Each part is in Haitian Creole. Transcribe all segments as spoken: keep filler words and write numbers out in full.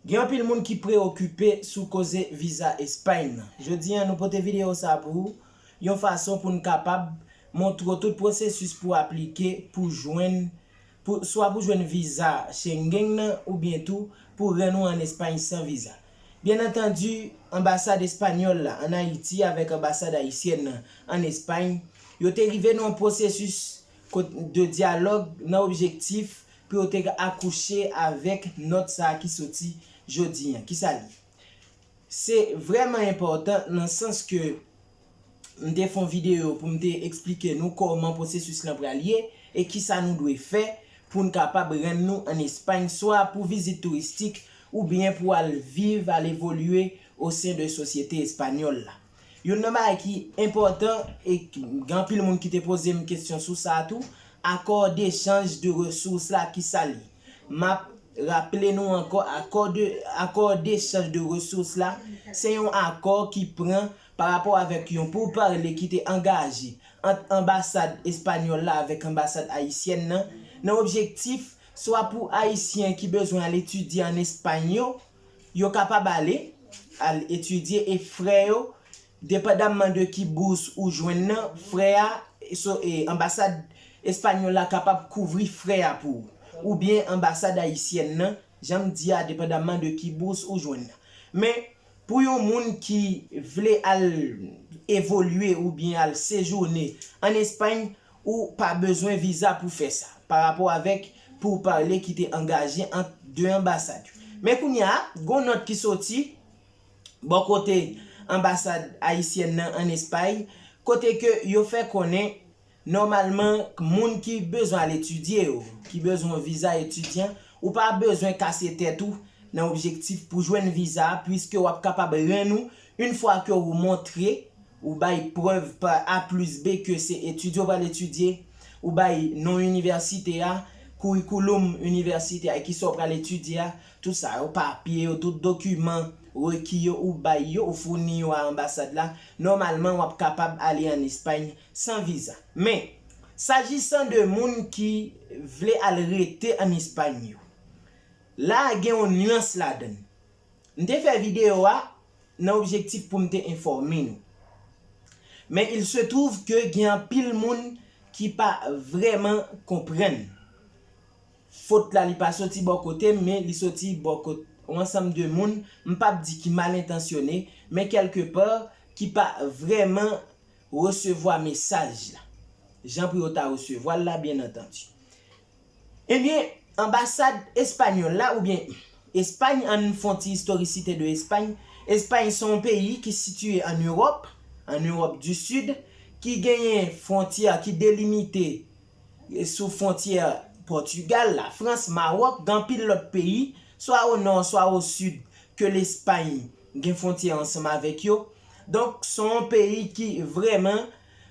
Gen anpil moun ki preokipe sou koze viza Espay nan. Jodi a, nou pote videyo sa pou ou, yon fason pou n kapab montre w tout pwosesis pou w aplike, pou jwenn, pou, swa pou jwenn viza Schengen nan, oubyen tou pou rann ou ann Espay san viza. Byen antandi, anbasad espanyòl la ann Ayiti avèk anbasad ayisyèn nan ann Espay, yo te rive nan yon pwosesis kot-, de dyalòg nan objektif pou yo te akouche avèk nòt sa a ki soti jodi a. Kisa l ye? Se vrèman enpòtan nan sans ke m te fè yon videyo pou m te eksplike nou kòman pwosesis lan pral ye e kisa nou dwe fè pou n kapab rann nou ann Espay, swa pou vizit touristik oubyen pou al viv, al evolye o sen de sosyete espanyòl la. Youn nan bagay ki enpòtan e ki, gen anpil moun ki te poze m kesyon sou sa a tou, akò dechanj de resous la, kisa l ye? M ap raple nou ankò, akò de, akò dechanj de resous la, se yon akò ki pran pa rapò avèk yon poupale ki te angaje ant anbasad espanyòl la avèk anbasad ayisyèn nan, nan objektif swa pou Ayisyen ki bezwen al etidye ann Espay yo, yo kapab ale, al etidye e frè yo, depandamman de ki bous ou jwenn nan, frè a, so, e, anbasad espanyòl la kapab kouvri frè a pou ou, oubyen anbasad ayisyèn nan, jan m di a, depandamman de ki bous ou jwenn nan. Men, pou yon moun ki vle al evolye oubyen al sejounen ann Espay, ou pa bezwen viza pou fè sa, pa rapò avèk poupale ki te angaje ant de anbasad yo. Men kounye a, gon nòt ki soti bò kote anbasad ayisyèn nan ann Espay, kote ke yo fè konnen, nòmalman, moun ki bezwen al etidye yo, ki bezwen yon viza etidyan, ou pa bezwen kase tèt ou nan objektif pou jwenn viza a, piske w ap kapab rann ou, yon fwa ke ou montre, ou bay prèv pa A plis B ke se etidye w pral etidye, ou bay non inivèsite a, curriculum inivèsite a, e kisa w pral etidye a, tout sa yo, papye yo, tout dokiman reki yo, ou bay yo, ou founi yo a anbasad la, nòmalman w ap kapab ale ann Espay san viza. Men, sajisan de moun ki vle al rete ann Espay yo, la a gen yon nyans ladan l. M te fè videyo a nan objektif pou m te enfòme nou. Men il se trouve ke gen anpil moun ki pa vrèman konprann. Fot la, li pa soti bò kote m, men li soti bò kot yon ansanm de moun, m p ap di ki mal entansyone, men kèlke pa ki pa vrèman resevwa mesaj la jan pou yo ta resevwa l la, byen antandi. Ebyen, anbasad espanyòl la, oubyen Espay, ann fè yon ti istorisite de Espay. Espay se yon peyi ki sitiye ann Ewòp, ann Ewòp di Sid, ki genyen fwontyè ki delimite sou fwontyè Pòtigal, Lafrans, Mawòk, gen anpil lòt peyi, swa o nò, swa o sid, ke Lespay gen fwontyè ansanm avèk yo. Donk, se yon peyi ki vrèman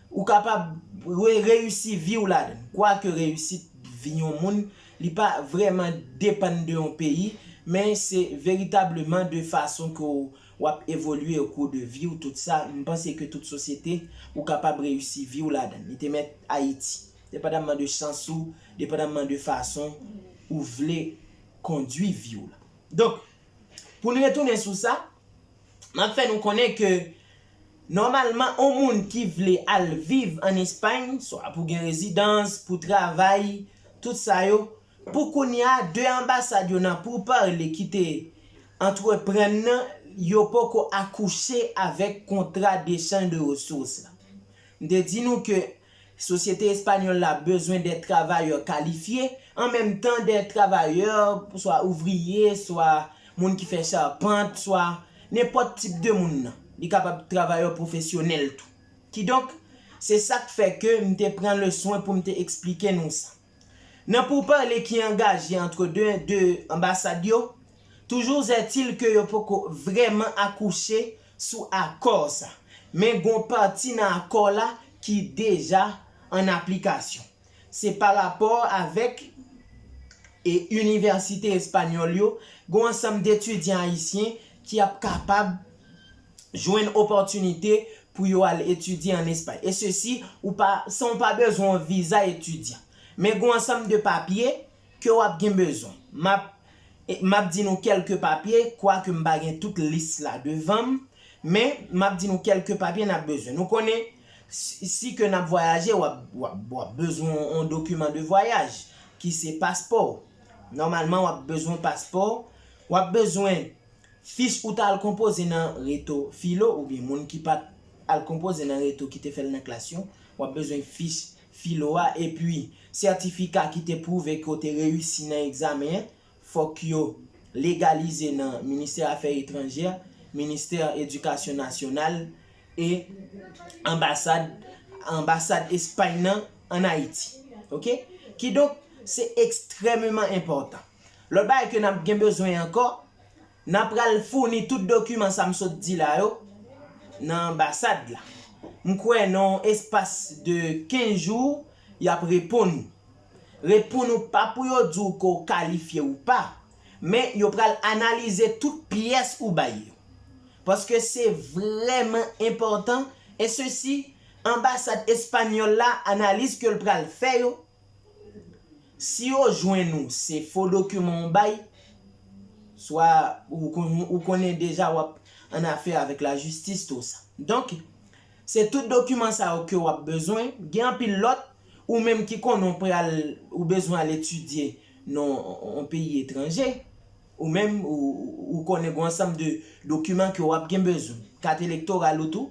ou kapab re-, reyisi vi w ladan l. Kwake reyisit vi yon moun, li pa vrèman depann de yon peyi, men se veritableman de fason ke w, w ap evolye o kou de vi w, tout sa. M panse ke tout sosyete, ou kapab reyisi vi w ladan l. Li te mèt Ayiti, depandamman de chans ou, depandamman de fason ou vle kondui vi w la. Donk, pou n retounen sou sa, m ap fè nou konnen ke nòmalman, yon moun ki vle al viv ann Espay, swa pou gen rezidans, pou travay, tout sa yo, pou kounye a, de anbasad yo nan poupale ki te antreprann nan, yo poko akouche avèk kontra dechanj de resous la. M te di nou ke sosyete espanyòl la bezwen de travayè kalifye, an menm tan de travayè, swa ouvriye, swa moun ki fè chapant, swa nenpòt tip de moun nan. Li kapab travayè pwofesyonèl tou. Kidonk, se sa k fè ke m te pran le swen pou m te eksplike nou sa. Nan poupale ki angaje ant de, de anbasad yo, toujours est-il ke yo poko vrèman akouche sou akò sa. Men gon pati nan akò la ki deja an aplikasyon. Se pa rapò avèk e inivèsite espanyòl yo, gon ansanm de etidyan ayisyen ki ap kapab jwenn opòtinite pou yo al etidye ann Espay. E sesi, ou pa, san w pa bezwen yon viza etidyan. Men gon ansanm de papye ke w ap gen bezwen. M ap E m ap di nou kèlke papye, kwake m pa gen tout lis la devan m, men m ap di nou kèlke papye n ap bezwen. Nou konnen, si, si ke n ap vwayaje, w ap, w ap, w ap bezwen yon dokiman de vwayaj, ki se paspò w. Nòmalman, w ap bezwen paspò w, w ap bezwen fich ou t al konpoze nan Reto Filo, oubyen moun ki pa t al konpoze nan Reto ki te fè l nan klas yo, w ap bezwen fich Filo a, epi sètifika ki te pwouve ke w te reyisi nan egzamen an, fòk yo legalize nan Ministè Afè Etranjè, Ministè Edikasyon Nasyonal e anbasad, anbasad Espay nan ann Ayiti. Oke? Kidonk, se ekstrèmeman enpòtan. Lòt bagay ke n ap gen bezwen ankò, n ap pral founi tout dokiman sa m sot di la yo nan anbasad la. M kwè nan yon espas de kenz jou, y ap reponn ou. Reponn ou pa pou yo di w ke w kalifye ou pa, men yo pral analize tout pyès ou bay yo. Paske se vrèman enpòtan, e sesi, anbasad espanyòl la, analiz ke l pral fè yo, si yo jwenn ou, se fo dokiman w bay, swa ou kon-, ou konnen deja w ap an afè avèk lajistis, tou sa. Donk, se tout dokiman sa yo ke w ap bezwen. Gen anpil lòt, ou menm ki konnen w pral, ou bezwen al etidye nan yon peyi etranje, ou menm, ou, ou, ou konnen gen yon ansanm de dokiman ke w ap gen bezwen. Kat elektoral ou tou,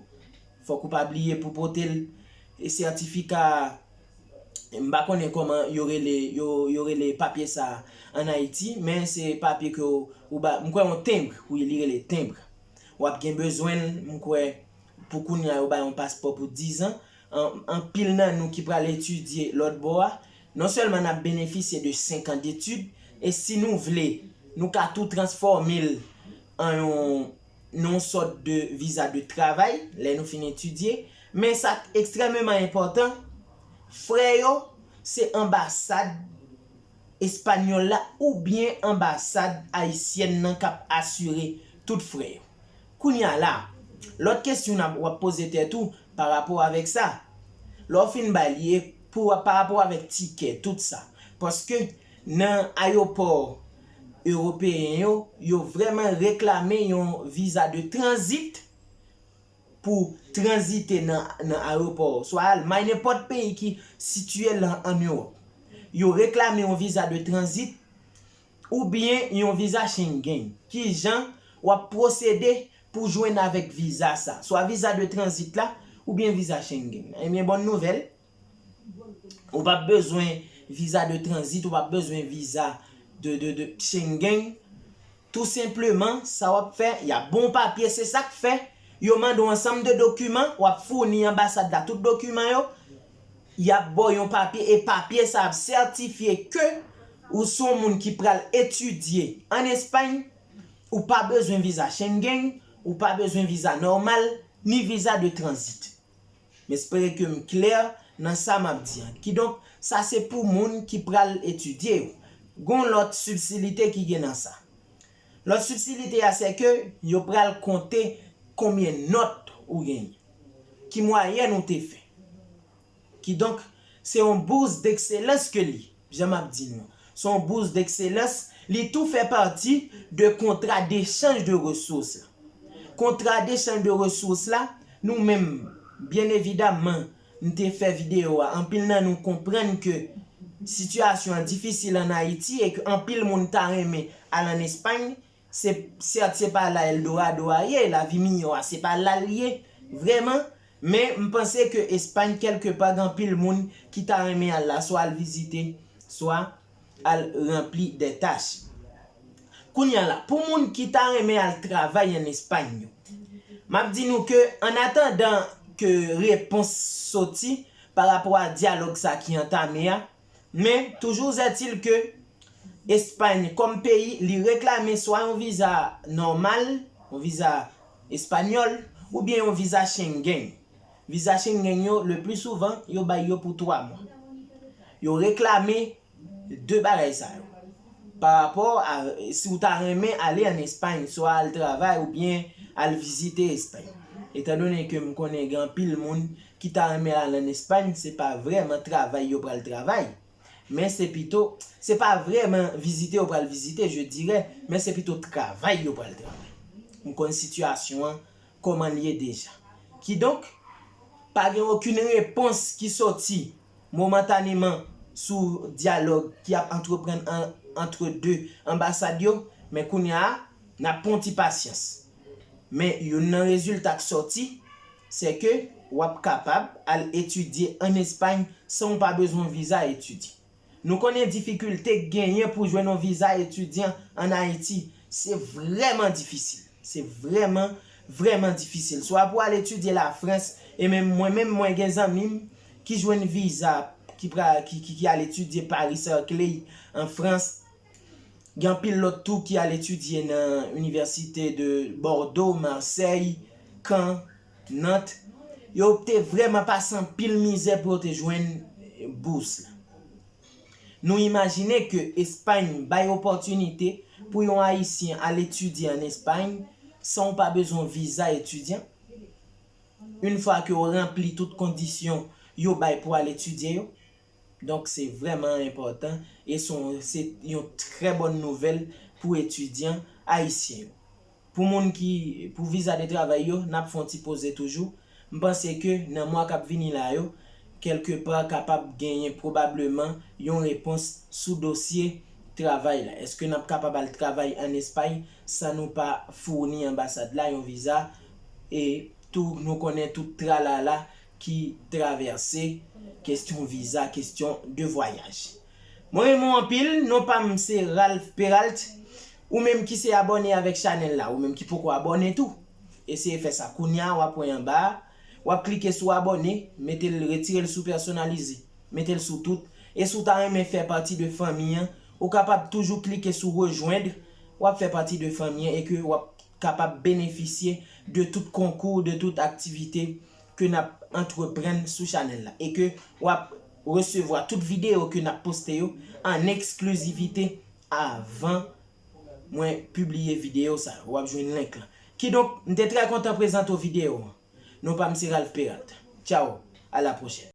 fòk ou pa bliye pou pote l, e sètifika, m pa konnen kòman yo rele, yo, yo rele papye sa a ann Ayiti, men se papye ke w, ou ba, m kwè yon tenbre, wi, li rele tenbre. W ap gen bezwen l, m kwè, pou kounye a, yo bay yon paspò pou diz an. An-, anpil nan nou ki pral etidye lòt bò a, non sèlman n ap benefisye de senk an detid, e si nou vle, nou ka tou transfòme l an yon, nan yon sòt de viza de travay, lè nou fin etidye. Men sa k ekstrèmeman enpòtan, frè yo, se anbasad espanyòl la oubyen anbasad ayisyèn nan k ap asire tout frè yo. Kounye a la, lòt kesyon n ap, w ap poze tèt ou pa rapò avèk sa. Lè w fin bay li, e pou, pa rapò avèk tikè, tout sa. Paske nan ayewopò ewopeyen yo, yo vrèman reklame yon viza de tranzit pou tranzite nan, nan ayewopò, swa Almay, nenpòt peyi ki sitiye lan, ann Ewòp. Yo reklame yon viza de tranzit oubyen yon viza Schengen. Ki jan w ap pwosede pou jwenn avèk viza sa? Swa viza de tranzit la, oubyen viza Schengen. Ebyen, bòn nouvèl, ou p ap bezwen viza de tranzit, ou p ap bezwen viza de, de, de Schengen. Tou senpleman, sa w ap fè, y ap ba w papye, se sa k fè yo mande w ansanm de dokiman, w ap founi anbasad la tout dokiman yo, y ap ba w yon papye, e papye sa ap sètifye ke ou se yon moun ki pral etidye ann Espay, ou pa bezwen viza Schengen, ou pa bezwen viza nòmal, ni viza de tranzit. M espere ke m klè nan sa m ap di an. Kidonk, sa se pou moun ki pral etidye yo. Gon lòt sibtilite ki gen nan sa. Lòt sibtilite a, se ke yo pral konte konbyen nòt ou genyen. Ki mwayèn ou te fè. Kidonk, se yon bourse d'excellence ke li, jan m ap di nou. Se yon bourse d'excellence, li tou fè pati de kontra dechanj de resous la. Kontra dechanj de resous la, nou menm, byen evidamman, m te fè videyo a, anpil nan nou konprann ke sitiyasyon an difisil ann Ayiti e ke anpil moun ta renmen al ann Espay, se, sèt, se pa la Eldorado a ye, lavi miyò a, se pa la l ye, vrèman, men m panse ke Espay, kèlkepa, gen anpil moun ki ta renmen al la, swa al vizite, swa al ranpli de tach. Kounye a la, pou moun ki ta renmen al travay ann Espay yo, m ap di nou ke, an atandan ke repons soti pa rapò a dyalòg sa ki antame a, men toujou ètil ke Espay, kòm peyi, li reklame swa yon viza nòmal, yon viza espanyòl, oubyen yon viza Schengen. Viza Schengen yo, le pli souvan, yo bay yo pou twa mwa. Yo reklame de bagay sa yo. Pa rapò a si w ta renmen ale ann Espay, swa al travay oubyen al vizite Espay. Etandone ke m konnen gen anpil moun ki ta renmen al ann Espay, se pa vrèman travay yo pral travay. Men se pito, se pa vrèman vizite yo pral vizite, je dirais, men se pito travay yo pral travay. M konn sitiyasyon an, kòman l ye deja. Kidonk, pa gen okenn repons ki sòti momantaneman sou dyalòg ki ap antreprann an, antre de anbasad yo, men kounye a, n ap pran ti pasyans. Men youn nan rezilta k sòti, se ke w ap kapab al etidye ann Espay san w pa bezwen viza etidyan. Nou konnen difikilte k genyen pou jwenn yon viza etidyan ann Ayiti. Se vrèman difisil. Se vrèman, vrèman difisil. Swa pou al etidye Lafrans, e menm mwen menm, mwen gen zanmi m ki jwenn viza, ki, pra, ki, ki, ki al etidye Paris Saclay an Frans. Gen anpil lòt tou ki al etidye nan inivèsite de Bordeaux, Marseille, Caen, Nantes. Yo te vrèman pase anpil mizè pou yo te jwenn bous la. Nou imajine ke Espay bay opòtinite pou yon Ayisyen al etidye ann Espay san w pa bezwen viza etidyan, yon fwa ke w ranpli tout kondisyon yo bay pou al etidye yo. Donk, se vrèman enpòtan e se yon, se yon trè bòn nouvèl pou etidyan ayisyen yo. Pou moun ki, pou viza de travay yo, n ap fè yon ti poze toujou. M panse ke nan mwa k ap vini la yo, kèlkepa kapab genyen pwobableman yon repons sou dosye travay la. Èske n ap kapab al travay ann Espay san nou pa founi anbasad la yon viza? E tou, nou konnen tout tralala ki travèse kesyon viza, kesyon de vwayaj. Mwen renmen w anpil, non pa m se Ralph Peralt. Ou menm ki se abòne avèk chanèl la, ou menm ki poko abòne tou, eseye fè sa kounye a, w ap wè anba a, w ap klike sou abòne, mete l, retire l sou pèsonalize, mete l sou tout. E si w ta renmen fè pati de fanmi an, ou kapab toujou klike sou rejwenn, w ap fè pati de fanmi an e ke w ap kapab benefisye de tout konkou, de tout aktivite ke n ap antreprann sou chanèl la e ke w ap resevwa tout videyo ke n ap poste yo an eksklizivite avan mwen pibliye videyo sa yo. W ap jwenn link lan. Kidonk, m te trè kontan prezante w videyo an. Non pa m se Ralph Peralt. Tchao, à la prochaine.